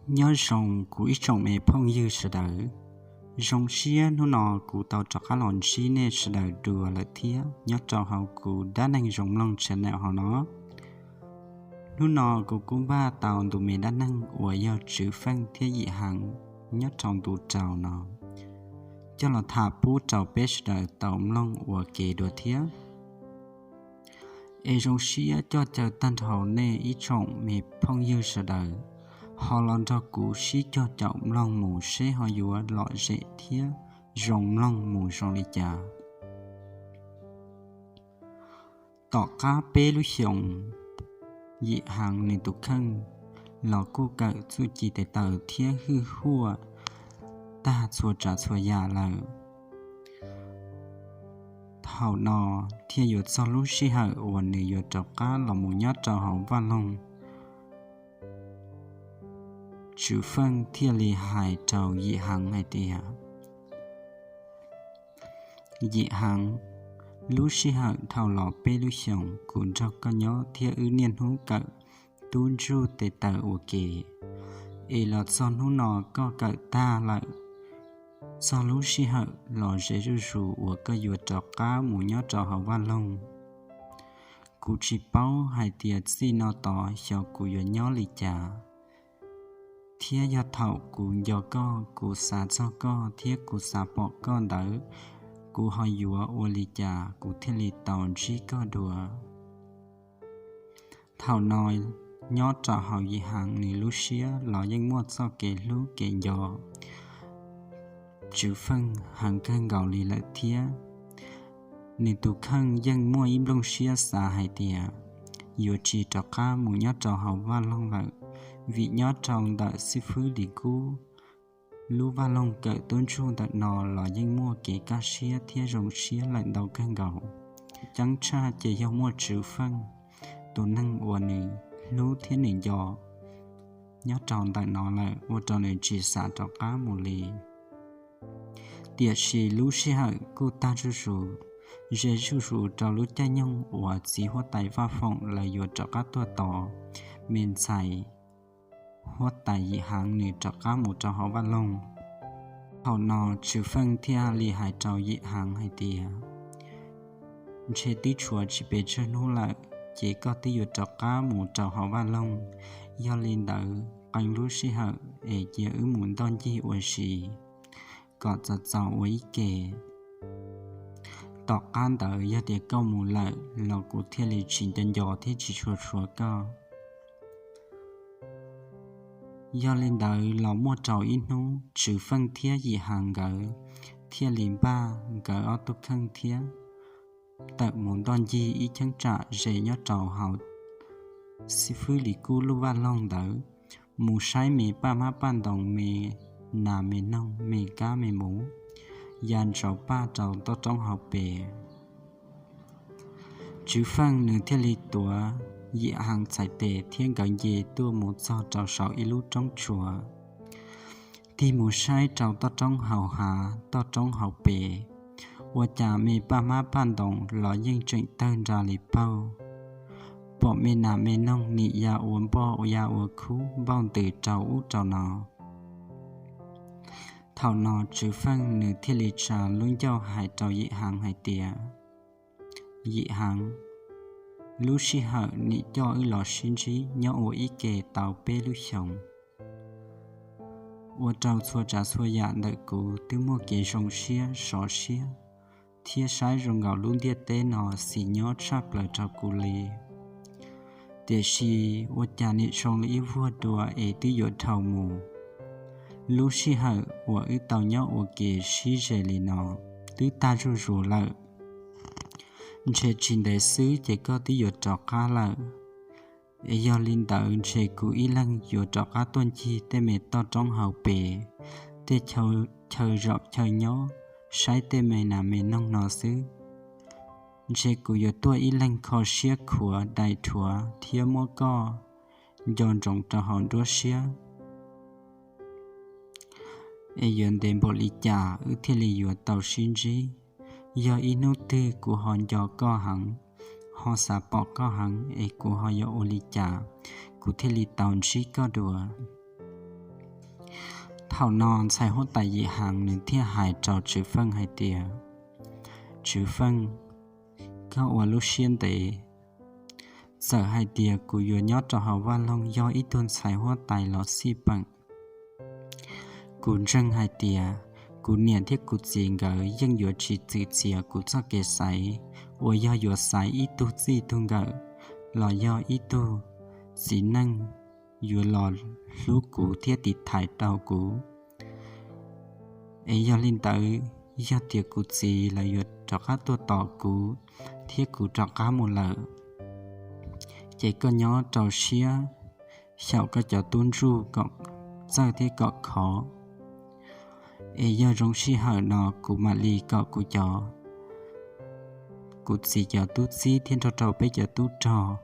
Nyob zoo kuv ib tsoom me phooj ywg sawv daws. Zoo siab hnub no kuv tau rov qab los ntsib nej sawv daws dua lawm thiab nyob rau hauv kuv dab neeg Zoo Mloog channel hauv no. Hnub no kuv kuj npaj tau ntu me dab neeg uas yog Tswv Feej thiab Yim Heev nyob rau ntu rau no coj los tham pub rau peb sawv daws tau mloog ua ke dua thiab. Es zoo siab coj caw tag nrho nej ib tsoom me phooj ywg sawv daws ho los nrog kuv sib cog caum mloog mus seb ho yuav lom zem thiab zoo mloog mus zoo li cas. Tom qab peb lub xyoos, Yim Heev nws tus kheej los kuj kawm txuj ci tes taw thiab hwj huaj tag txhua tsav txhua yam lawm. Thaum no thiaj yuav txog lub sij hawm uas nws yuav rov qab los mus nyob rau hauv vaj loog. Tswv Feej thiaj li hais rau Yim Heev hais tias, Yim Heev, lub sij hawm dhau los peb lub xyoos kuv nrog koj nyob thiab wb niaj hnub kawm tub ntsuj tes taw ua ke, es los txog hnub no koj kawm tag lawm, txog lub sij hawm los ze zuj zus uas koj yuav rov qab mus nyob rau hauv vaj loog. Kuv tsis paub hais tias txij no tod xyov kuv yuav nyob li cas, thiab yog thaum kuv nco koj, kuv xav txog koj thiab kuv xav pom koj ntawd, kuv ho yuav ua li cas kuv thiaj li tau ntsib koj dua. Thaum no nyob rau hauv Yim Heev nws lub siab los yeej muaj txoj kev hlub kev nco Tswv Feej heev kawg nkaus li lawm thiab. Nws tus kheej yeej muaj ib nplooj siab xav hais tias yuav tsis rov qab mus nyob rau hauv vaj loog lawm, vim nyob rau ntawm xib fwb Lis Kub lub vaj loog kawm tub ntsuj ntawm no los yeej muaj kev kaj siab thiab zoo siab lawm ntau kawg nkaus. Ceeb tshaj ces yog muaj Tswv Feej, tus neeg uas nws hlub thiab nws nco, nyob rau ntawm no lawm ua rau nws tsis xav rov qab mus li. Tiam sis lub sij hawm kuj tag zuj zus, ze zuj zus rau lub caij nyoog uas txiv huab tais Vaj Foom lawv yuav rov qab tuaj tos me ntxhais huab tais Yim Heev nws rov qab mus rau hauv vaj loog. Thaum no Tswv Feej thiaj li hais rau Yim Heev hais tias, ntshe twb tshuav tsis pes tsawg hnub lawm ces koj twb yuav rov qab mus rau hauv vaj loog. Yog li ntawd qee lub sij hawm es cia wb mus ntoj ncig ua si kom txaus txaus ua ib ke. Tom qab ntawd yog tias koj mus lawm los kuv thiaj li tsis nco nco thiab tsis tshua tshua koj. Yog li ntawd los muaj rau ib hnub Tswv Feej thiab Yim Heev nkawd thiaj li npaj nkawd ob tug kheej thiab tawm mus ntoj ncig ib cheeb tsam ze nyob rau hauv xib fwb Lis Kub lub vaj loog ntawd, mus saib me paj hmab paj ntoos, me nas me noog, me kab me muv ya ntsaus paj rau toj roob hauv pes. Tswv Feej nws thiaj li tuav Yim Heev txhais tes thiab nkawd nce tuaj mus txog rau saum ib lub roob tsuas, tig mus saib rau toj roob hauv hav toj roob hauv pes, ua cas me paj hmab paj ntoos los yeej tseem tawg nra li paug. Pom me nas me noog nim ya ua npoj ya ua khub npauj ntws rau ub rau no. Thaum no Tswv Feej nws thiaj li tsa lub ncauj hais rau Yim Heev hais tias, Yim Heev, lub sij hawm nim coj wb los sib ntsib nyob ua ib ke tau peb lub xyoos, ua rau txhua tsav txhua yam ntawm kuv twb muaj kev zoo siab sov siab thiab saib zoo nkaus lub ntiaj teb no xis nyob tshaj plaws rau kuv li. Tiam sis ua cas nim zoo li ib vuag dua es twb yuav dhau mus. Lub sij hawm uas wb tau nyob ua ke sib ze li no twb tag zuj zus lawm. Ntshe tsis ntev xwb ces koj twb yuav rov qab lawm. Es yog li ntawd ntshe kuv ib leeg yuav rov qab tuaj ncig tej me toj roob hauv pes, tej chaw zaum chaw nyob, saib tej me nas me noog no xwb. Ntshe kuv yuav tuaj ib leeg kho siab khuav dai rhuav thiab muab koj nco ntsoov rau hauv nruab siab. Es yuav ntev npaum li cas wb thiaj li yuav tau sib ntsib? Yog ib hnub twg kuv ho nco koj heev, ho xav pom koj heev es kuv ho yuav ua li cas kuv thiaj li tau ntsib koj dua? Thaum no ntxhais huab tais Yim Heev nws thiaj hais rau Tswv Feej hais tias, Tswv Feej, koj ua lub siab ntev. Txawm hais tias kuv yuav nyob rau hauv vaj loog yog ib tug ntxhais huab tais los xij peem, kuv ntseeg hais tias kuv niam thiab kuv txiv nkawd yeej yuav tsis txwm txiav kuv txoj kev xaiv, uas yog yuav xaiv ib tug txij tug nkawm los yog ib tug txiv neej yuav los hlub kuv thiab tiv thaiv rau kuv. Es yog li ntawd, yog tias kuv txiv lawv yuav rov qab tuaj tos kuv thiab kuv rov qab mus lawm, ces koj nyob rau siab xyaum koj cov tub ntsuj kom txawj thiab kom khov. Es yog zoo sij hawm no kuv mam li kom kuv cov, kuv txiv cov tub txib thiab nrog rau peb cov tub rog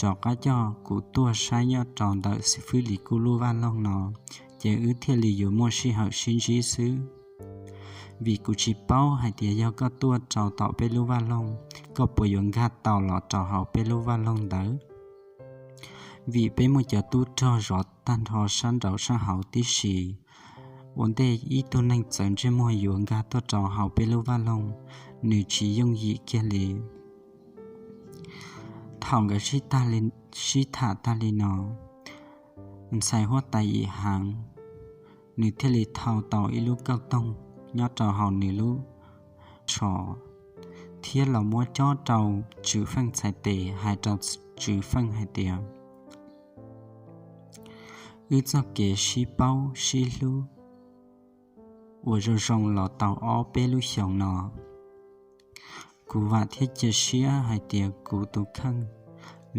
rov qab coj kuv tuaj saib nyob rau ntawm xib fwb Lis Kuj lub vaj loog no, ces wb thiaj li yuav muaj sij hawm sib ntsib xwb. Vim kuv tsis paub hais tias yog koj tuaj rau tom peb lub vaj loog, koj puas yuav nkag tau los rau hauv peb lub vaj loog ntawd. Vim peb muaj cov tub rog zov tag nrho sab nraud sab hauv tib si, ua ntej ib tug neeg txawv ntsej muag yuav nkag tuaj rau hauv peb lub vaj loog, nws tsis yooj yim kiag li. Thaum nkawd sib tham tag li no, ntxhais huab tais Yim Heev nws thiaj li thau tau ib lub kauj toog nyob rau hauv nws lub tsho, thiab los muab cob rau Tswv Feej txhais tes, hais rau Tswv Feej hais tias, Wb txoj kev sib paub sib hlub uas zoo zoo los tau ob peb lub xyoos no, kuv vam thiab cia siab hais tias kuv tus kheej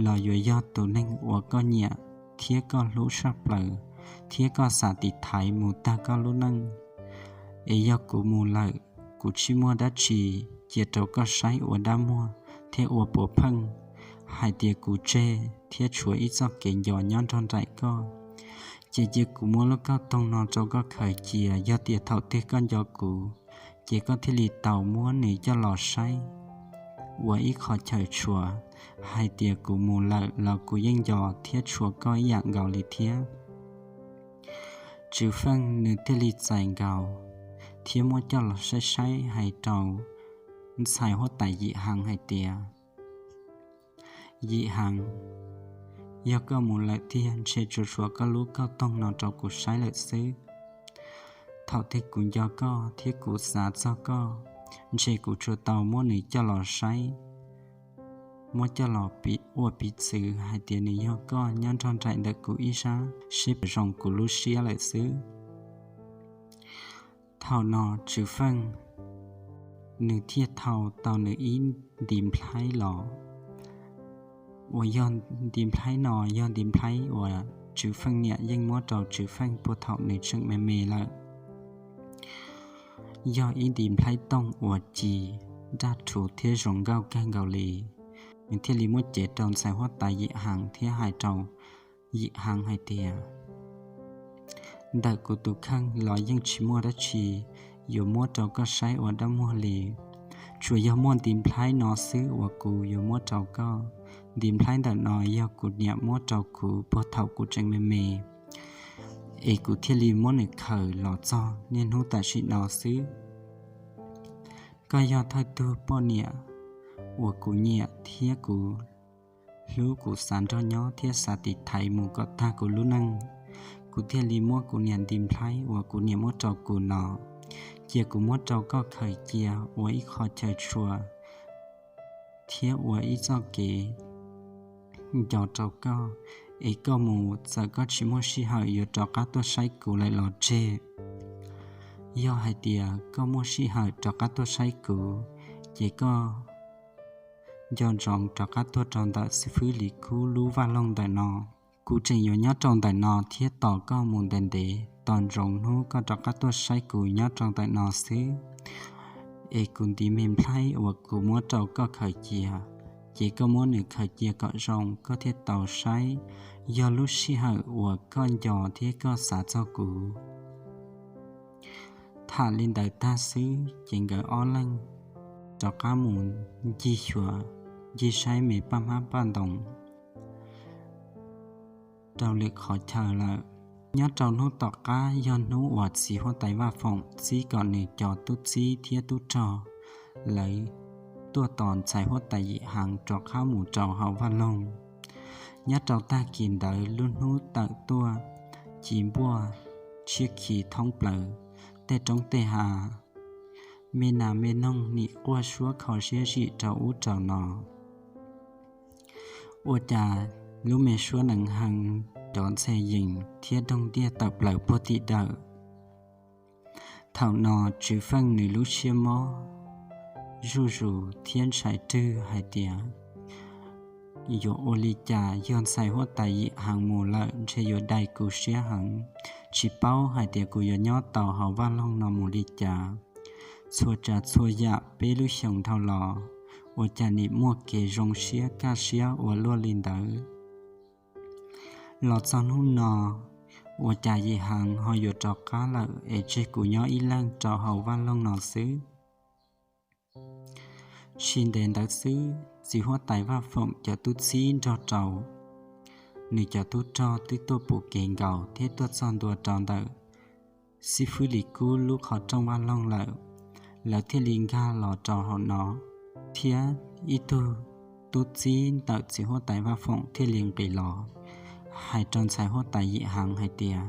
los yuav yog tus neeg uas koj nyiam thiab koj hlub saj plaws, thiab koj xav tiv thaiv mus tag koj lub neej. Es yog kuv mus lawm, kuv tsis muaj dab tsi cia rau koj saib ua dab muag thiab ua puav pheej hais tias kuv tseg thiab tshuav ib txoj kev nco nyob nrog nraim koj. Ces cia kuv muab lub kauj toog no rau koj khaws cia, yog tias thaum twg koj nco kuv, ces koj thiaj li tau muab nws coj los saib ua ib qho chaw tshua, hais tias kuv mus lawm los kuv yeej nco thiab tshua koj ib yam nkaus li thiab. Tswv Feej nws thiaj li txais nkaus thiab muab coj los saib saib hais rau ntxhais huab tais Yim Heev hais tias, Yim Heev, yog koj mus lawm tiag ntshe tsuas tshuav koj lub kauj toog no rau kuv saib lawm xwb. Thaum twg kuv nco koj thiab kuv xav txog koj, ntshe kuv tsuas tau muab nws coj los saib, muab coj los ua piv txwv hais tias nws yog koj nyob nrog nraim ntawm kuv ib sab seb puas zoo kuv lub siab lawm xwb. Thaum no Tswv Feej nws thiaj thau tau nws ib nti nplhaib los, uas yog nti nplhaib no yog nti nplhaib uas Tswv Feej niam yeej muab rau Tswv Feej puag thaum nws tseem me me lawm. Yog ib nti nplhaib tooj uas ci, daj rhuv thiab zoo nkauj kawg nkaus li. Nws thiaj li muab cev rau ntxhais huab tais Yim Heev thiab hais rau Yim Heev hais tias, Ntawm kuv tus kheej los yeej tsis muaj dab tsi yuav muab rau koj saib ua dab muag li, tsuas yog muaj nti nplhaib no xwb uas kuv yuav muab rau koj. Nti nplhaib ntawm no yog kuv niam muab rau kuv puag thaum kuv tseem me me, es kuv thiaj li muab nws khaws los txog niaj hnub tam sim no xwb. Koj yog thawj tug poj niam uas kuv nyiam thiab kuv hlub, kuv xav nrog nyob thiab xav tiv thaiv mus kom tag kuv lub neej. Kuv thiaj li muab kuv niam nti nplhaib uas kuv niam muab rau kuv no, cia kuv muab rau koj khaws cia ua ib qho chaw tshua thiab ua ib txoj kev nco rau koj, es koj mus txawm koj tsis muaj sij hawm yuav rov qab tuaj saib kuv lawm los tseg. Yog hais tias koj muaj sij hawm rov qab tuaj saib kuv, ces koj nco ntsoov rov qab tuaj rau ntawm xib fwb Lis Kub lub vaj loog ntawm no. Kuv tseem yuav nyob rau ntawm no thiab tos koj mus ntev ntev, tos ntsoov hnub koj rov qab tuaj saib kuv nyob rau ntawm no xwb. Es kuv nti me nplhaib uas kuv muab rau koj khaws cia, ces koj muab nws khaws cia kom zoo koj thiaj tau saib, yog lub sij hawm uas koj nco thiab koj xav txog kuv. Tham li ntawd tag xwb ces nkawd ob leeg rov qab mus ncig xyuas, ncig saib me paj hmab paj ntoos rau lwm qhov chaw lawm. Nyob rau hnub tom qab yog hnub uas txiv huab tais Vaj Foom txib kom nws cov tub txib thiab tub rog lawv tuaj tos ntxhais huab tais Yim Heev rov qab mus rau hauv vaj loog. Nyob rau tag kis ntawd lub hnub tawm tuaj, ci npuaj tshiab khi thoob plaws tej roob tej hav, me nas me noog nim quaj suab kho siab zim rau ub rau no. Ua cas lub me suab nees heev, cov ntxhe yees thiab doog ntiaj tawm plaws puag tim dawm. Thaum no Tswv Feej nws lub siab mob zuj zus thiab ntshai rwg hais tias, yuav ua li cas? Yog ntxhais huab tais Yim Heev mus lawm ntshe yuav dai kuv siab heev, tsis paub hais tias kuv yuav nyob tau hauv vaj loog no mus li cas. Txhua tsav txhua yam peb lub xyoos dhau los, ua cas nim muaj kev zoo siab kaj siab ua luaj li ntawd. Los txog hnub no, ua cas Yim Heev ho yuav rov qab lawm es tseg kuv nyob ib leeg rau hauv vaj loog no xwb? Tsis ntev ntawd xwb, txiv huab tais Vaj Foom cov tub txib nrog rau nws cov tub rog twb tuaj pum kev nkaus thiab tuaj txog ntua rau ntawm xib fwb Lis Kub lub qhov rooj vaj loog lawm. Lawv thiaj li nkag los rau hauv no, thiab ib tug tub txib ntawm txiv huab tais Vaj Foom thiaj li nqis los hais rau ntxhais huab tais Yim Heev hais tias,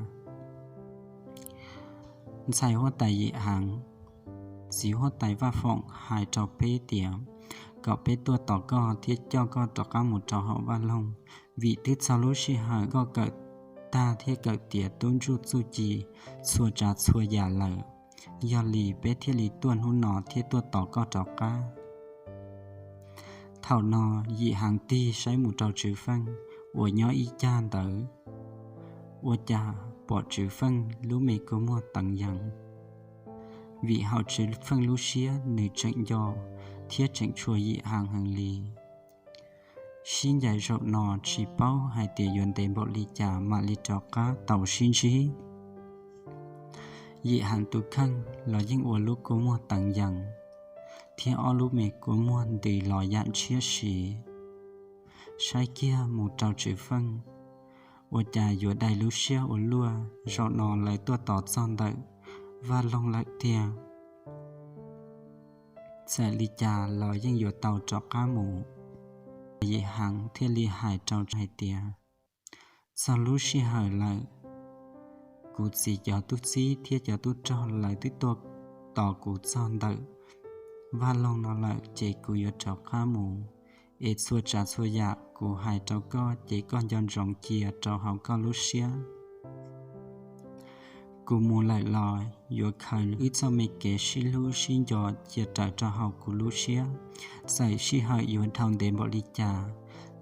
ntxhais huab tais Yim Heev, txiv huab tais Vaj Foom hais rau peb tias kom peb tuaj tos koj thiab coj koj rov qab mus rau hauv vaj loog, vim twb txog lub sij hawm koj kawm tag thiab kawm tiav tub ntsuj txuj ci txhua tsav txhua yam lawm. Yog li peb thiaj li tuaj hnub no thiab tuaj tos koj rov qab. Thaum no Yim Heev tig saib mus rau Tswv Feej uas nyob ib cag ntawd, ua cas pom Tswv Feej lub me kua muag teev yees, vim hauv Tswv Feej lub siab nws tseem nco thiab tseem tshua Yim Heev heev li. Sib ncaim zaum no tsis paub hais tias yuav ntev npaum li cas mam li rov qab tau sib ntsib. Yim Heev tus kheej los yeej ua lub kua muag teev yees, thiab ob lub me kua muag ntws los yam ntshiab si, saib kiag mus rau Tswv Feej, ua cas yuav dai lub siab ua luaj. Zaum no lawv tuaj tos txog ntawm vaj loog lawm tiag, txawm li cas los yeej yuav tau rov qab mus. Yim Heev thiaj li hais rau hais tias, txog lub sij hawm lawm, kuv txiv cov tub txib thiab cov tub rog lawv twb tuaj tos kuv txog ntawm vaj loog no lawm ces kuv yuav rov qab mus. Es txhua tsav txhua yam kuv hais rau koj ces koj nco ntsoov cia rau hauv koj lub siab. Kuv mus lawm los yuav khaws wb txoj me kev sib hlub sib nco cia raws rau hauv kuv lub siab. Txawm sij hawm yuav dhau ntev npaum li cas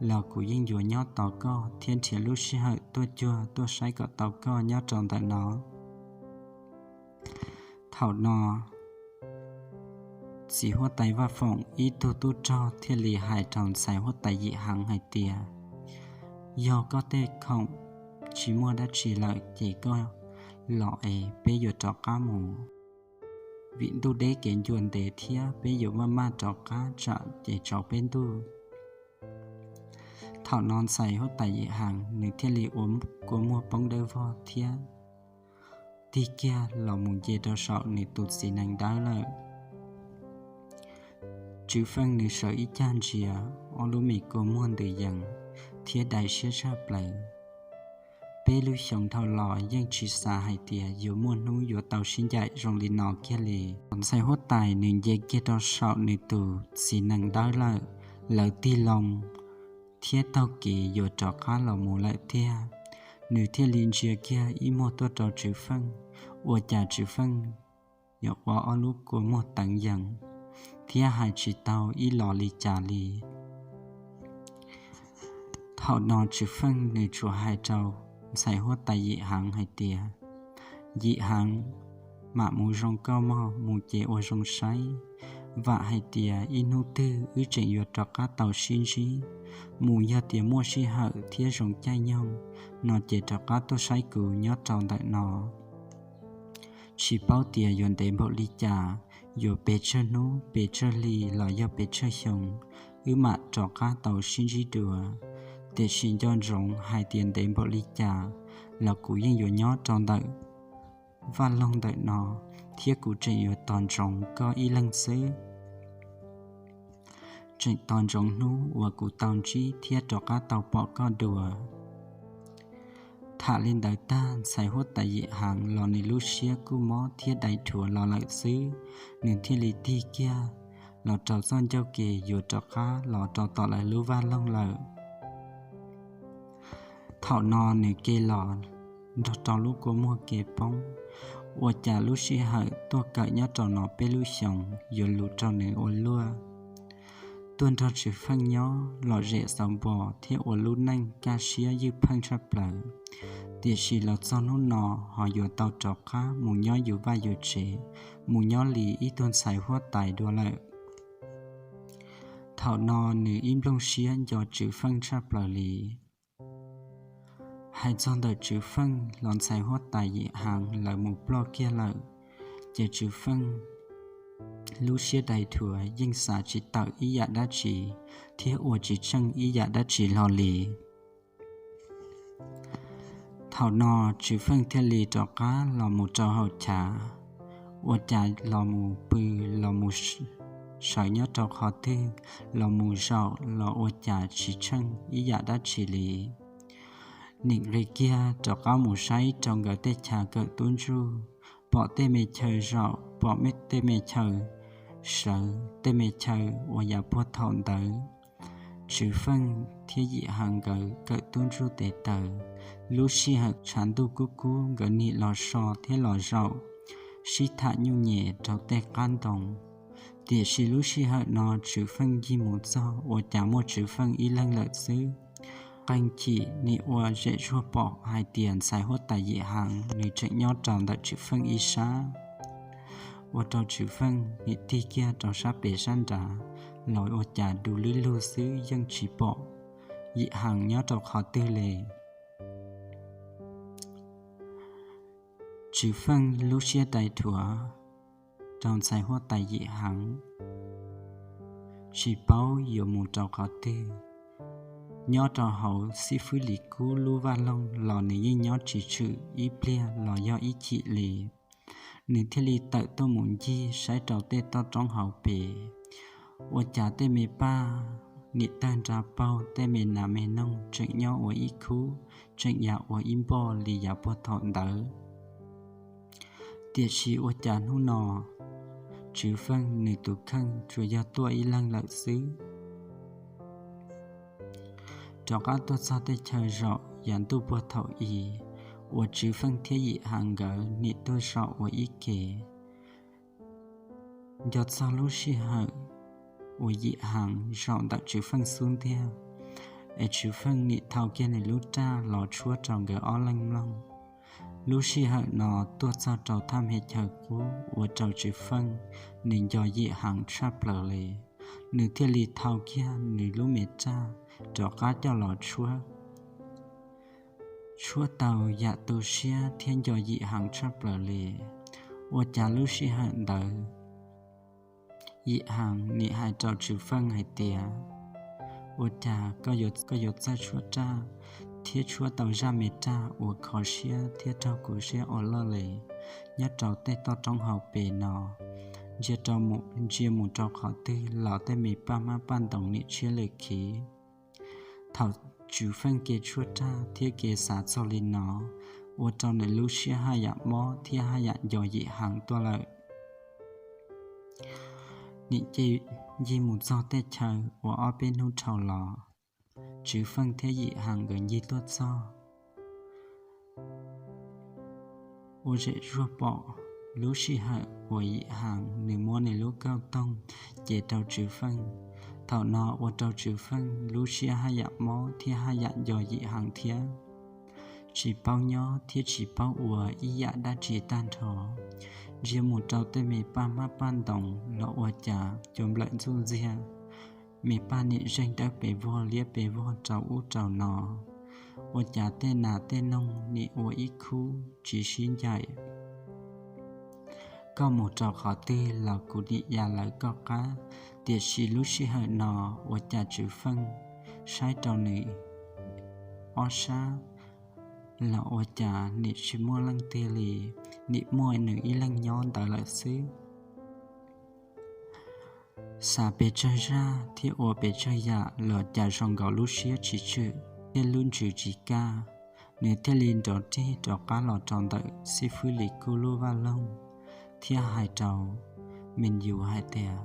los kuv yeej yuav nyob tos koj thiab nrhiav lub sij hawm tuaj cuag tuaj saib kom tau koj nyob rau ntawm no. Thaum no txiv huab tais Vaj Foom ib tug tub rog thiaj li hais rau ntxhais huab tais Yim Heev hais tias, yog koj tej khoom tsis muaj dab tsi lawm ces koj los es peb yuav rov qab mus, vim ntuj deb kev ncua ntev thiab peb yuav maj maj rov qab tsam ces tsaus peb ntuj. Thaum no ntxhais huab tais Yim Heev nws thiaj li ua kua muag poob dawb vog thiab tig kiag los mus nce rau saum nws tus txiv nees dawb lawm. Tswv Feej nws sawv ib cag ntsia, ob lub me kua muag ntws yees thiab dai siab tshaj plaws. Peb lub xyoos dhau los yeej tsis xav hais tias yuav muaj hnub yuav tau sib ncaim zoo li no kiag li. Ntxhais huab tais nws nce kiag rau saum nws tus txiv nees dawb lawm, lawv tig loo thiab taug kev yuav rov qab los mus lawm tiag. Nws thiaj li ntsia kiag ib muag tuaj rau Tswv Feej, ua cas Tswv Feej nyuam qhuav ob lub kua muag teev yees thiab hais tsis tau ib los li cas li. Thaum no Tswv Feej nws tsuas hais rau ntxhais huab tais Yim Heev hais tias, Yim Heev, mam mus zoo koj mog, mus ces ua zoo saib. Vam hais tias ib hnub twg wb tseem yuav rov qab tau sib ntsib. Mus yog tias muaj sij hawm thiab zoo caij nyoog no ces rov qab tuaj saib kuv nyob rau ntawm no. Tsis paub tias yuav ntev npaum li cas, yuav pes tsawg hnub pes tsawg hli los yog pes tsawg xyoo, wb mam rov qab tau sib ntsib dua. Tiam sis nco ntsoov hais tias ntev npaum li cas los kuv yeej yuav nyob rau ntawm vaj loog ntawm no, thiab kuv tseem yuav tos ntsoov koj ib leeg xwb. Tseem tos ntsoov hnub uas kuv tau ntsib thiab rov qab tau pom koj dua. Tham li ntawd tag, ntxhais huab tais Yim Heev los nws lub siab kuj mob thiab dai dhuav los lawm xwb, nws thiaj li tig kiag los rau txoj ncauj ke yuav rov qab los rau tom lawv lub vaj loog lawm. Thaum no nws ke los nrog rau lub kua muag ke poob, ua cas lub sij hawm tuaj kawm nyob rau no peb lub xyoos yuav luv rau nws ua luaj. Tuaj nrog Tswv Feej nyob lom zem xauv npo thiab ua lub neej kaj siab ywj pheej tshaj plaws, tiam sis los txog hnub no ho yuav tau rov qab mus nyob yus vaj yus tsev, mus nyob li ib tug ntxhais huab tais dua lawm. Thaum no nws ib nplooj siab nco Tswv Feej tshaj plaws li. Hais txog ntawm Tswv Feej los ntxhais huab tais Yim Heev lawv mus ploj kiag lawm, ces Tswv Feej lub siab dai dhuav yeej xav tsis tawm ib yam dab tsi thiab ua tsis tsheej ib yam dab tsi hlo li. Thaum no Tswv Feej thiaj li rov qab los mus rau hauv chav, ua cas los mus pw, los mus sawv nyob rau qhov twg, los mus zaum los ua cas tsis tsheej ib yam dab tsi li. Nim nqis kiag rov qab mus saib rau nkawd tej chav kawm tub ntsuj, pom tej me chaw zaum, pom tej me chaw sawv, tej me chaw uas yav puag thaum ntawd Tswv Feej thiab Yim Heev nkawd kawm tub ntsuj tes taw. Lub sij hawm tshav ntuj kub kub nkawd nim los so thiab los zaum sib tham nyuj nyem rau tej qab ntoo. Tiam sis lub sij hawm no Tswv Feej ncig mus txog ua cas muaj Tswv Feej ib leeg lawm xwb. Qee chim nim ua zem zuag pom hais tias ntxhais huab tais Yim Heev nws tseem nyob rau ntawm Tswv Feej ib sab, ua rau Tswv Feej nim tig kiag rau sab pem sab nrad los ua cas du lwb lug xwb yeej tsis pom Yim Heev nyob rau qhov twg li. Tswv Feej lub siab dai dhuav rau ntxhais huab tais Yim Heev, tsis paub yuav mus rau qhov twg. Nyob rau hauv xib fwb Lis Kub lub vaj loog los nws yeej nyob tsis tshwm ib pliag los yog ib chim li. Nws thiaj li tawm tuaj mus ncig saib rau tej toj roob hauv pes, ua cas tej me paj nim tawg nra paug, tej me nas me noog tseem nyob ua ib khub, tseem yam ua ib npoj li yav puag thaum ntawd. Tiam sis ua cas hnub no Tswv Feej nws tus kheej tsuas yog tuaj ib leeg lawm xwb. Rov qab tuaj txog tej chaw zaum yav ntuj puag thaum i, uas Tswv Feej thiab Yim Heev nkawd nim tuaj zaum ua ib ke. Nco txog lub sij hawm uas Yim Heev zaum ntawm Tswv Feej xub ntiag, es Tswv Feej nim thau kiag nws lub raj los tshuab rau nkawd ob leeg mloog. Lub sij hawm no tuaj txog rau thaj me chaw qub ua rau Tswv Feej nws nco Yim Heev tshaj plaws li. Nws thiaj li thau kiag nws lub me raj rov qab coj los tshuab. Tshuab tau yam tu siab thiab nco Yim Heev tshaj plaws li. Ua cas lub sij hawm ntawd Yim Heev nim hais rau Tswv Feej hais tias, ua cas koj yuav txawj tshuab raj thiab tshuab tau zaj me raj uas kho siab thiab raug kuv siab ua luaj li? Nyob rau tej toj roob hauv pes no, ntsia rau mus, ntsia mus rau qhov twg los tej me paj hmab paj ntoos nim tshiab lwm khiv. Thaum Tswv Feej ke tshuab raj thiab ke xav txog li no, ua rau nws lub siab haj yam mob thiab haj yam nco Yim Heev tuaj lawm. Nim ncig mus txog tej chaw uas ob peb hnub dhau los, Tswv Feej thiab Yim Heev nkawd ncig tuaj txog. Ua zem zuag pom lub sij hawm uas Yim Heev nws muab nws lub kauj toog ces rau Tswv Feej. Thaum no ua rau Tswv Feej lub siab haj yam mob thiab haj yam nco Yim Heev thiab. Tsis paub nyob thiab tsis paub ua ib yam dab tsi tag nrho. Ntsia mus rau tej me paj hmab paj ntoos los ua cas cua nplawm ntxuj ntxiag, me paj nim zeeg dawb pes vog liab pes vog rau ub rau no. Ua cas tej nas tej noog nim ua ib khub tsis sib ncaim. Koj mus rau qhov twg los kuv nim ya lawv koj qab. Tiam sis lub sij hawm no ua cas Tswv Feej saib rau nws ob sab, los ua cas nim tsis muaj leej twg li, nim muaj nws ib leeg nyob ntawd lawm xwb. Xav pes tsawg zaj thiab ua pes tsawg yam los cas zoo nkaus lub siab tsis tswm thiab lub ntsws tsis kaj. Nws thiaj li nrov rig rov qab los rau ntawm xib fwb Lis Kub lub vaj loog thiab hais rau Mis Yus hais tias,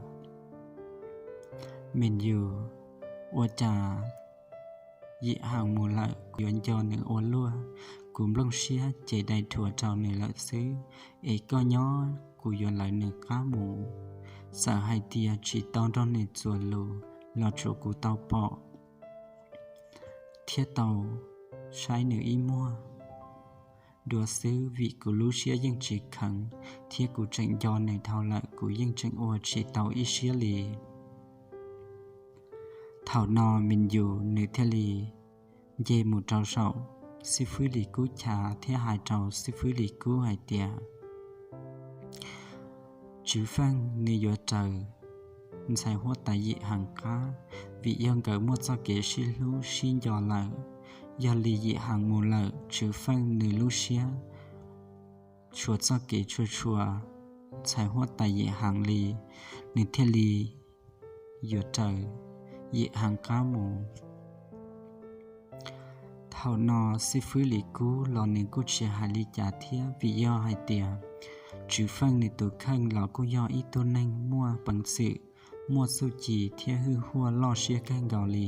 Mis Yus, ua cas Yim Heev mus lawm kuv yuav nco nws ua luaj, kuv nplooj siab ces dai dhuav rau nws lawm xwb. Es koj nyob kuv yuav lawv nws qab mus, txawm hais tias tsis tau nrog nws txuas lus los tsuav kuv tau pom thiab tau saib nws ib muag dua xwb, vim kuv lub siab yeej tsis kheev thiab kuv tseem nco nws dhau lawm, kuv yeej tseem ua tsis tau ib siab li. Thaum no Mis Yus nws thiaj li nce mus rau saum xib fwb Lis Kub chav thiab hais rau xib fwb Lis Kub hais tias, Tswv Feej nws yuav raws ntxhais huab tais Yim Heev qab, vim yog nkawd muaj txoj kev sib hlub sib nco lawm. Yog li Yim Heev mus lawm, Tswv Feej nws lub siab tshuav txoj kev tshua tshua ntxhais huab tais Yim Heev li, nws thiaj li yuav raws Yim Heev qab mus. Thaum no xib fwb Lis Kub los nws kuj tsis hais li cas thiab, vim yog hais tias Tswv Feej nws tus kheej los kuj yog ib tug neeg muaj peev xwm, muaj txuj ci thiab hwj huaj loj siab kawg nkaus li.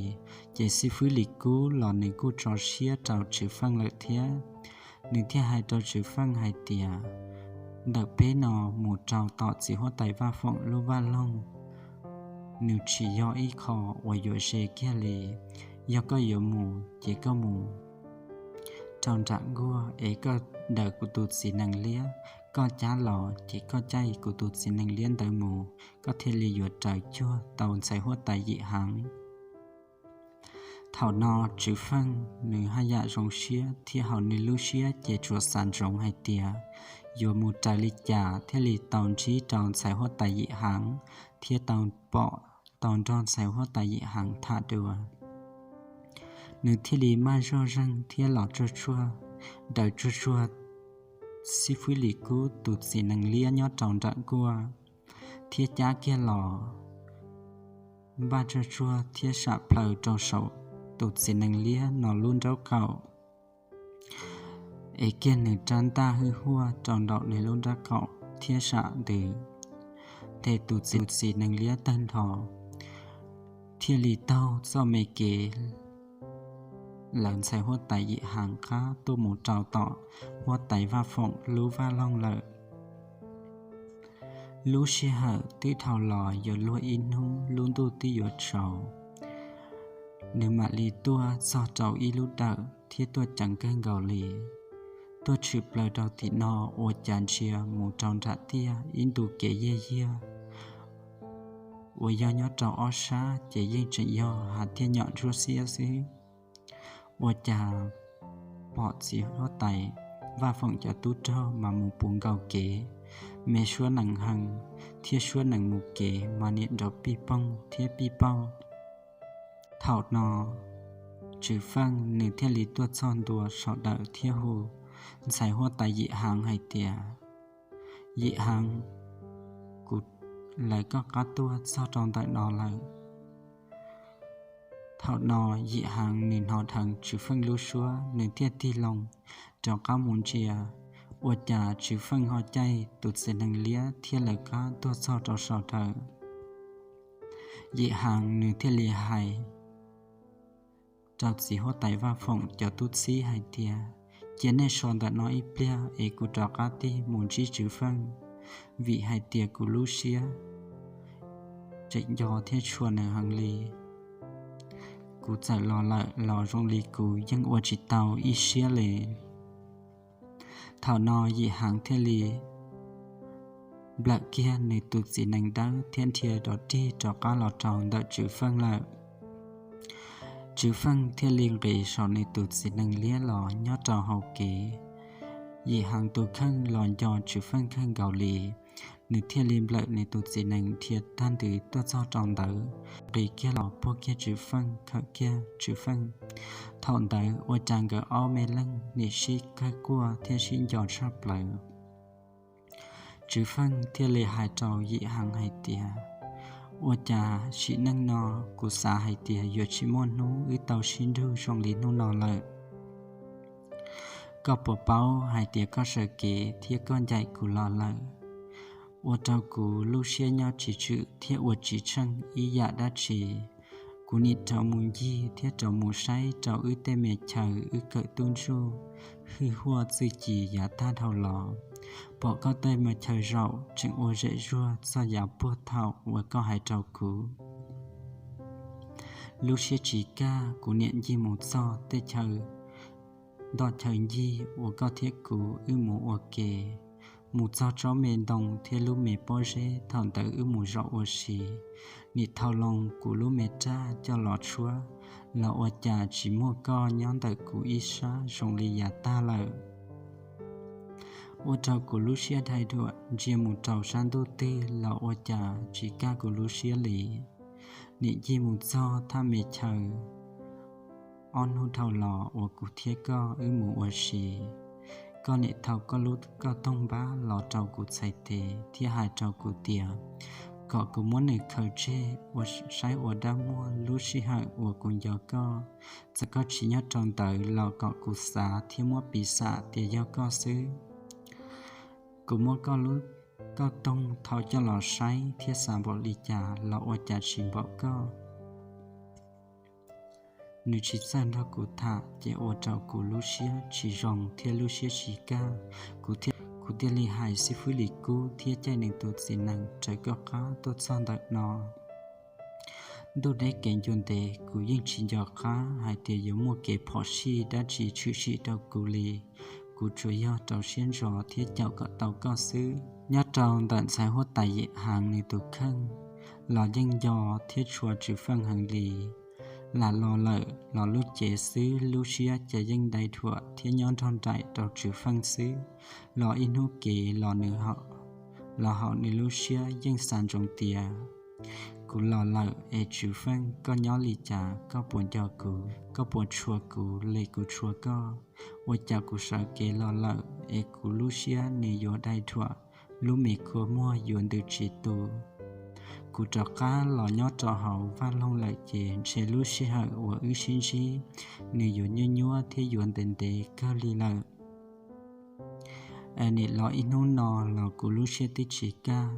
Ces xib fwb Lis Kub los nws kuj tso siab rau Tswv Feej lawm thiab. Nws thiaj hais rau Tswv Feej hais tias, Ntawm peb no mus rau tom txiv huab tais Vaj Foom lub vaj loog, nws tsis yog ib qho uas yuav ze kiag li. Yog koj yuav mus ces koj mus rau nram nkuaj es koj daws kuv tus txiv nees liab, koj cab los ces koj caij kuv tus txiv nees liab ntawd mus, koj thiaj li yuav raws cuag tau ntxhais huab tais Yim Heev. Thaum no Tswv Feej nws haj yam zoo siab thiab hauv nws lub siab ces tsuas xav ntsoov hais tias yuav mus raws li cas thiaj li tau ntsib rau ntxhais huab tais Yim Heev thiab tau pom, tau nrog ntxhais huab tais Yim Heev tham dua. Nws thiaj li maj zog zeeg thiab los tsuag tsuag, daws tsuag tsuag xib fwb Lis Kub tus txiv nees liab nyob rau nram nkuaj, thiab cab kiag los npaj tsuag tsuag thiab sam plaws rau saum tus txiv nees liab no lub nraub qaum, es kiag nws rab ntaj hwj huaj rau nraum nws lub nraub qaum thiab sam ntws, ces tus txiv nees liab tawg nrho thiaj li taug txoj me kev lawv ntxhais huab tais Yim Heev qab tuaj mus rau tom huab tais Vaj Foom lub vaj loog lawm. Lub sij hawm twb dhau los yuav luag ib hnub lub ntuj twb yuav tsaus, nws mam li tuaj txog rau ib lub dawm thiab tuaj ceev kawg nkaus li. Tuaj tshwm plaws rau tim no ua cas ntsia mus rau nram tiaj ib ntu kev yiag yiag uas yog nyob rau ob sab ces yeej tseem yog hav tiaj nyom ntsuab xiab xwb. Ua cas pom txiv huab tais Vaj Foom cov tub rog mas mus puv nkaus kev, me suab nees hees thiab suab nees mus kev mas niam nrov pij poog thiab pij pauj. Thaum no Tswv Feej nws thiaj li tuaj txog ntua saum dawm thiab hu ntxhais huab tais Yim Heev hais tias, Yim Heev, kuv lawv koj qab tuaj txog rau ntawm no lawm. Thaum no Yim Heev nws hnov dheev Tswv Feej lub suab, nws thiaj tig loo rov qab mus ntsia, ua cas Tswv Feej ho caij tus txiv nees liab thiab lawv qab tuaj txog rau saum dawm. Yim Heev nws thiaj li hais rau txiv huab tais Vaj Foom cov tub txib hais tias, Cia nej so ntawm no ib pliag es kuv rov qab tig mus ntsib Tswv Feej, vim hais tias kuv lub siab tseem nco thiab tshua nws heev li. Kuv txawm los lawm los zoo li kuv yeej ua tsis tau ib siab li. Thaum no Yim Heev thiaj li nplawm kiag nws tus txiv nees dawb thiab nrhiav rov rig rov qab los rau ntawm Tswv Feej lawm. Tswv Feej thiaj li nqis saum nws tus txiv nees liab los nyob rau hauv kev. Yim Heev tus kheej los nco Tswv Feej kawg nkaus li, Nws thiaj li nplawm nws tus txiv nees dhia tag ntws tuaj txog rau ntawd, nqis kiag los puag kiag Tswv Feej, khawm kiag Tswv Feej. Thaum ntawd ua cas nkawd ob me leej nim sib kawg quaj thiab sib nco tshaj plaws. Tswv Feej thiaj li hais rau Yim Heev hais tias, ua cas sim neej no kuv xav hais tias yuav tsis muaj hnub wb tau sib nrug zoo li hnub no lawm. Koj puas paub hais tias koj sawv kev thiab koj ncaim kuv los lawm, ua rau kuv lub siab nyob tsis tswm thiab ua tsis tsheej ib yam dab tsi. Kuv nim rov mus ncig thiab rov mus saib rau wb tej me chaw wb kawm tub ntsuj hwj huaj txwj ci yav tag dhau los, pom koj tej me chaw zaum tseem ua zem zuag txog yav puag thaum uas koj hais rau kuv. Lub siab tsis kaj, kuv nim ncig mus txog tej chaw ntoj chaw ncig uas koj thiab kuv wb mus ua ke, mus txog tsob me ntoo thiab lub me pob zeb thaum ntawd wb mus zaum ua si. Nim thau loo kuv lub me raj coj los tshuab, los ua cas tsis muaj koj nyob ntawm kuv ib sab zoo li yav tag lawm. Ua rau kuv lub siab dhai dhuam, ntsia mus rau sab ntuj twg los ua cas tsis kaj kuv lub siab li. Nim ncig mus txog thaj me chaw ob hnub dhau los uas kuv thiab koj wb mus ua si, koj nim thau koj lub kauj toog npab los rau kuv txhais tes thiab hais rau kuv tias kom kuv muab nws khaws tseg ua saib ua dab muag lub sij hawm uas kuv nco koj. Txawm koj tsis nyob rau ntawd los kom kuv xav thiab muab piv xam tias yog koj xwb. Kuv muab koj lub kauj toog thau coj los saib thiab xav npaum li cas los ua cas tsis npaum koj. Nws tsis txawj nrog kuv tham ces ua rau kuv lub siab tsis zoo thiab lub siab tsis kaj. Kuv thiaj li hais xib fwb Lis Kub thiab caij nws tus txiv nees raws koj qab tuaj txog ntawm no. Ntuj deb kev ncua ntev, kuv yeej tsis nco qab hais tias yuav muaj kev phom sij dab tsi tshwm sim rau kuv li. Kuv tsuas yog rau siab ntso thiab caum kom tau koj xwb. Nyob rau ntawm ntxhais huab tais Yim Heev nws tus kheej los yeej nco thiab tshua Tswv Feej heev li. Lam los lawm los lub cev xwb lub siab ces yeej dai dhuam thiab nyob nrog nraim rau Tswv Feej xwb. Los ib hnub kev los nws los hauv nws lub siab yeej xav ntsoov tias kuv los lawm es Tswv Feej koj nyob li cas, koj puas nco kuv, koj puas tshua kuv li kuv tshua koj? Ua cas kuv sawv kev los lawm es kuv lub siab nws yuav dai dhuam, lub me kua muag yuav ntws tsis tu. Kuv rov qab los nyob rau hauv vaj loog lawm ces ntshe lub sij hawm uas wb sib ntsib nws yuav nyuaj nyuaj thiab yuav ntev ntev kawg li lawm. Es nim los ib hnub no los kuv lub siab twb tsis kaj,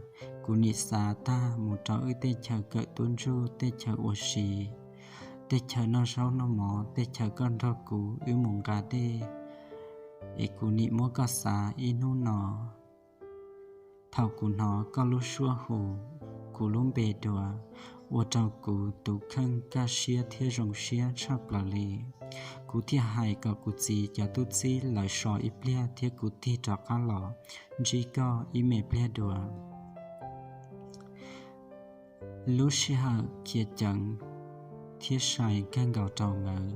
kuv nim xav tag mus rau wb tej chaw kawm tub ntsuj, tej chaw ua si, tej chaw noj zaub noj mov, tej chaw koj nrog kuv wb mus nqa dej. Es kuv nim muab koj xav ib hnub no. Thaum kuv hnov koj lub suab hu kuv lub npe dua, ua rau kuv tus kheej kaj siab thiab zoo siab tshaj plaws li. Kuv thiaj hais kom kuv txiv cov tub txib lawv so ib pliag thiab kuv tig rov qab los ntsib koj ib me pliag dua. Lub sij hawm khiav ceev thiab sai kawg nkaus rau nkawd.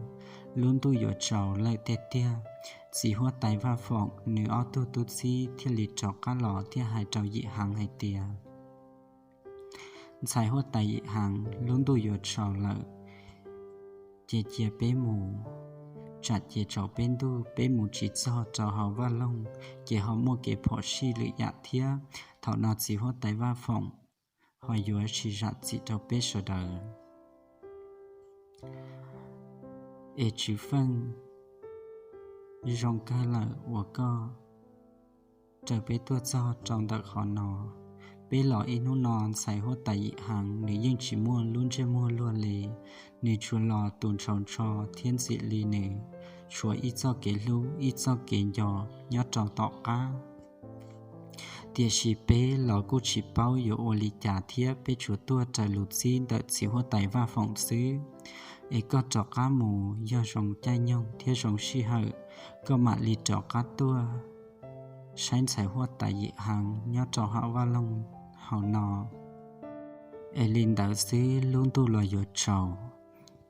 Lub ntuj yuav tsaus lawm tiag tiag. Txiv huab tais Vaj Foom nws ob tug tub txib thiaj li rov qab los thiab hais rau Yim Heev hais tias, ntxhais huab tais Yim Heev, lub ntuj yuav tsaus lawm, ces cia peb mus, tsam ces tsaus peb ntuj peb mus tsis txog rau hauv vaj loog ces ho muaj kev phom sij lwm yam thiab. Thaum no txiv huab tais Vaj Foom ho yuav tsis zam txim rau peb sawv daws. Es Tswv Feej, zoo kawg lawm uas koj raws peb tuaj txog rau ntawm qhov no. Peb los ib hnub no ntxhais huab tais Yim Heev nws yeej tsis muaj lub ntsej muag luag li, nws tsuas los tus ntshaus ntsho thiab ntxim li nws, tshuav ib txoj kev hlub ib txoj kev nco nyob rau tom qab. Tiam sis peb los kuj tsis paub yuav ua li cas thiab peb tsuas tuaj raws lus txib ntawm txiv huab tais Vaj Foom xwb. Es koj rov qab mus yog zoo caij nyoog thiab zoo sij hawm, koj mam li rov qab tuaj saib ntxhais huab tais Yim Heev nyob rau hauv vaj loog hauv no. Es li ntawd xwb lub ntuj los yuav tsaus,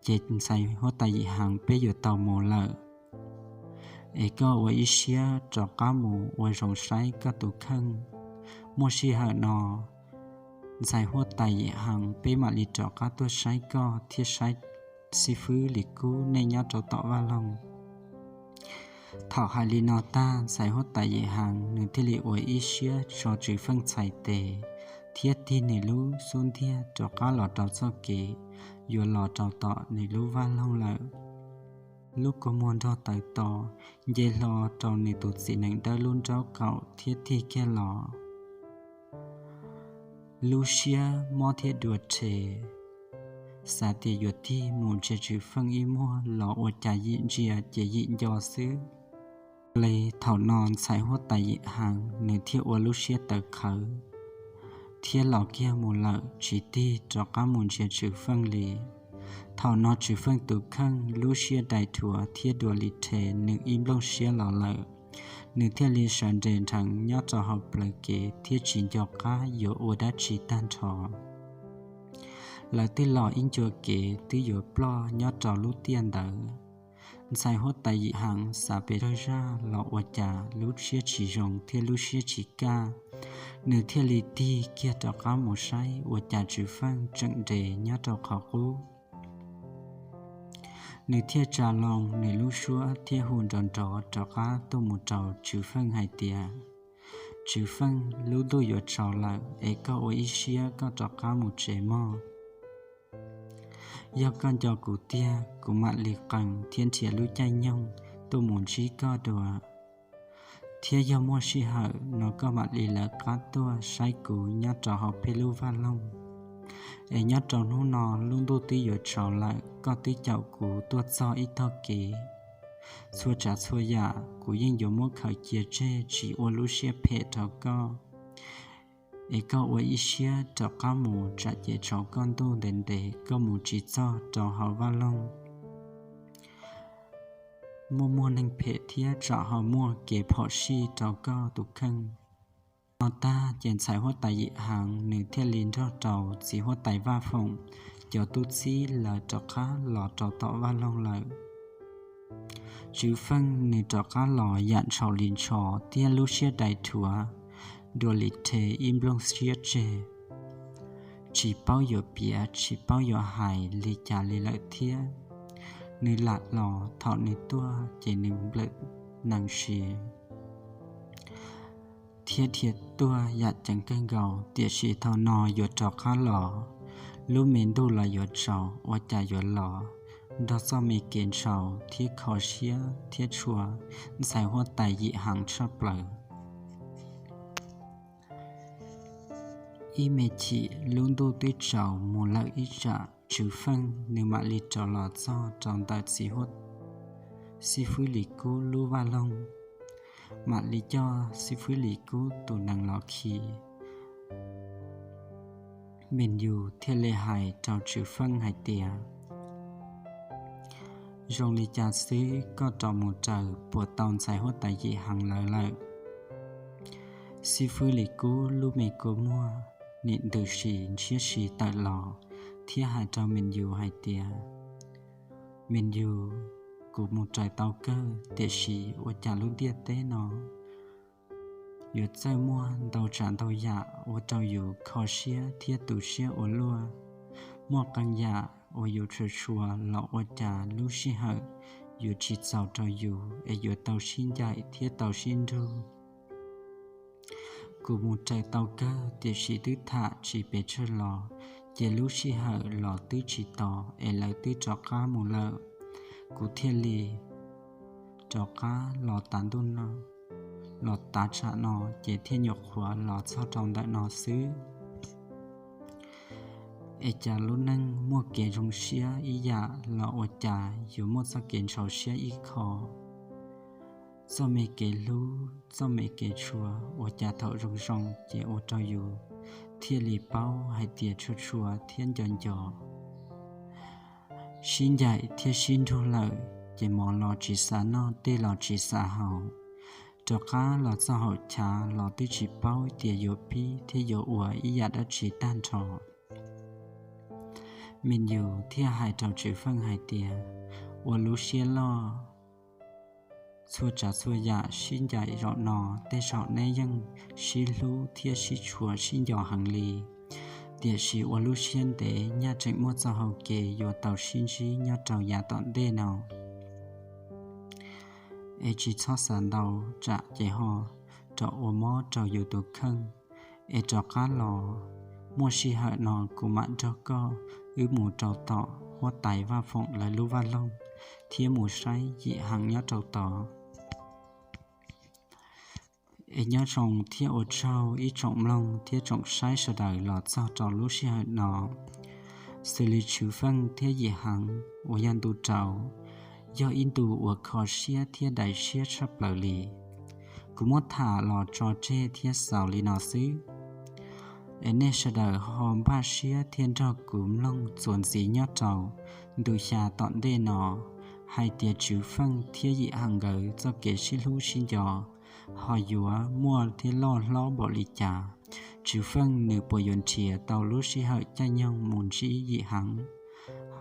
ces ntxhais huab tais Yim Heev peb yuav tau mus lawm. Es koj ua ib siab rov qab mus ua zoo saib koj tus kheej, Muaj sij hawm no, ntxhais huab tais Yim Heev, peb mam li rov qab tuaj saib koj thiab saib xib fwb Lis Kub nej nyob rau tom vaj loog. Thaum hais li no tag, ntxhais huab tais Yim Heev nws thiaj li ua ib siab tso Tswv Feej txhais tes thiab tig nws lub xub ntiag rov qab los rau txoj kev yuav los rau tom nws lub vaj loog lawm. Lub kua muag nrog tawv to, nce hlo rau nws tus txiv nees dawb lub nraub qaum thiab tig kiag los. Lub siab mob thiab dua rhe, xav tias yuav tig mus ntsia Tswv Feej ib muag los ua cas yim ntsia ces yim nco xwb. Li thaum no ntxhais huab tais Yim Heev nws thiaj ua lub siab tawv qhawv thiab los kiag mus lawm, tsis tig rov qab mus ntsia Tswv Feej li. Thaum no Tswv Feej tus kheej lub siab dai rhuav thiab dua li rhe, nws ib nplooj siab los lawm. Nws thiaj li sawv nres nrheev nyob rau hauv plawv kev thiab tsis nco qab yuav ua dab tsi tag nrho. Lawv twb los ib ncua kev twb yuav ploj nyob rau lub tiaj ntawd. Ntxhais huab tais Yim Heev xav pes tsawg zaj los ua cas lub siab tsis zoo thiab lub siab tsis kaj, nws thiaj li tig kiag rov qab mus saib ua cas Tswv Feej tseem nres nyob rau qhov qub. Nws thiaj tsa loo nws lub suab thiab hu nrov nrov rov qab tuaj mus rau Tswv Feej hais tias, Tswv Feej, lub ntuj yuav tsaus lawm es koj ua ib siab koj rov qab mus tsev mog. Yog koj nco kuv tiag, kuv mam li qee thiab nrhiav lub caij nyoog tuaj mus ntsib koj dua. Thiab yog muaj sij hawm no koj mam li lawv qab tuaj saib kuv nyob rau hauv peb lub vaj loog. Es nyob rau hnub no lub ntuj twb yuav tsaus lawm, koj twb caum kuv tuaj txog ib tog kev. Txhua tsav txhua yam kuv yeej yuav muab khaws cia tseg tsis ua lub siab phem rau koj. Es koj ua ib siab rov qab mus tsam ces tsaus koj ntuj ntev ntev koj mus tsis txog rau hauv vaj loog. Muaj muaj neeg phem thiab tsam ho muaj kev phom sij rau koj tus kheej. No tag ces ntxhais huab tais Yim Heev nws thiaj li nrog rau txiv huab tais Vaj Foom cov tub txib lawv rov qab los rau tom vaj loog lawm. Tswv Feej nws rov qab los yam ntshaus li ntsho thiab lub siab dai rhuav dua li rhe ib nplooj siab tseg, tsis paub yuav piav tsis paub yuav hais li cas li lawm thiab. Nws lam los thaum nws tuaj ces nws nplawm nees siv thiab dhia tuaj yam ceev kawg nkaus, tiam sis thaum no yuav rov qab los, lub me ntuj los yuav tsaus ua cas yuav los nrog txoj me kev ntshaus thiab kho siab thiab tshua ntxhais huab tais Yim Heev tshaj plaws. Ib me chim lub ntuj twb tsaus mus lawm ib tsam, Tswv Feej nws mam li rov los txog rau ntawm txiv huab, xib fwb Lis Kub lub vaj loog, mam li coj xib fwb Lis Kub tus nees los khi. Mis Yus thiaj li hais rau Tswv Feej hais tias, zoo li cas xwb koj rov mus raws puas tau ntxhais huab tais Yim Heev lawv lawm? Xib fwb Lis Kub lub me kua muag nim ntws si ntshiab si tawm los thiab hais rau Mis Yus hais tias, Mis Yus, kuv mus raws tau kawg, tiam sis ua cas lub ntiaj teb no yuav txawj muaj ntau tsav ntau yam ua rau yus kho siab thiab tu siab ua luaj. Muaj qee yam uas yus tshua tshua los ua cas lub sij hawm yuav tsis txaus rau yus es yuav tau sib ncaim thiab tau sib nrug. Kuv mus raws tau kawg, tiam sis twb tham tsis pes tsawg los, ces lub sij hawm los twb tsis tos es lawv twb rov qab mus lawm. Kuv thiaj li rov qab los tav ntuj no, los tav tsam no ces thiaj nyuam qhuav los txog rau ntawm no xwb. Es cas lub neej muaj kev zoo siab ib yam los ua cas yuav muaj txoj kev ntxhov siab ib qho? Txoj me kev hlub, txoj me kev tshua ua cas thaum zoo zoo ces ua rau yus thiaj li paub hais tias tshua tshua thiab nco nco. Sib ncaim thiab sib nrug lawm, ces mov los tsis xav noj, dej los tsis xav haus. Rov qab los txog hauv chav los twb tsis paub tias yuav pib thiab yuav ua ib yam dab tsi tag nrho. Mis Yus thiaj hais rau Tswv Feej hais tias, ua lub siab loj, txhua tsav txhua yam sib ncaim zaum no, tej zaum neb yeej sib hlub thiab sib tshua sib nco heev li. Tiam sis ua lub siab ntev nyaj tseem muaj txoj hau kev yuav tau sib ntsib nyob rau yav tom ntej no. Es tsis txhob xav ntau, tsam ces ho rov ua mob rau yus tus kheej. Es rov qab los, muaj sij hawm no kuv mam nrog koj wb mus rau tom huab tais Vaj Foom lawv lub vaj loog thiab mus saib Yim Heev nyob rau tod. Es nyob zoo thiab ua tsaug ib tsoom mloog thiab tsoom saib sawv daws los txog rau lub sij hawm no. Xws li Tswv Feej thiab Yim Heev uas yog ntu rau, yog ib ntu uas kho siab thiab daim siab tshaj plaws li. Kuv muab tham los tso tseg thiab xaus li no xwb. Es nej sawv daws ho npaj siab thiab nrog kuv mloog txuas ntxiv nyob rau ntu xya tom ntej no, hais tias Tswv Feej thiab Yim Heev nkawd txoj kev sib hlub sib nco ho yuav muaj thiab loj hlob npaum li cas. Tswv Feej nws puas yuav nrhiav tau lub sij hawm caij nyoog mus ntsib Yim Heev,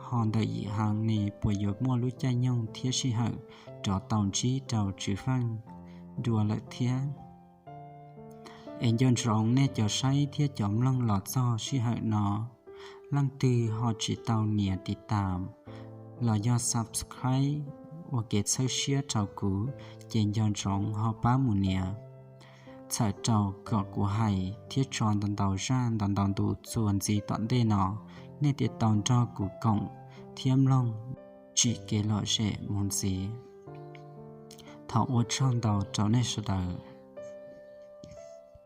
ho ntawm Yim Heev nws puas yuav muaj lub caij nyoog thiab sij hawm rov tau ntsib rau Tswv Feej dua lawm thiab. Es nco ntsoov nej cov saib thiab cov mloog los txog sij hawm no, leej twg ho tsis tau nias tiv tam los yog subscribe ua kev txhawb siab rau kuv, ces nco ntsoov ho pab mus nias, txhawm rau kom kuv hais thiab tso ntau ntau zaj ntau ntau ntu txuas ntxiv tom ntej no, nej thiaj tau nrog kuv koom thiab mloog tsim kev lom zem mus ntxiv. Thov ua tsaug ntau rau nej sawv daws.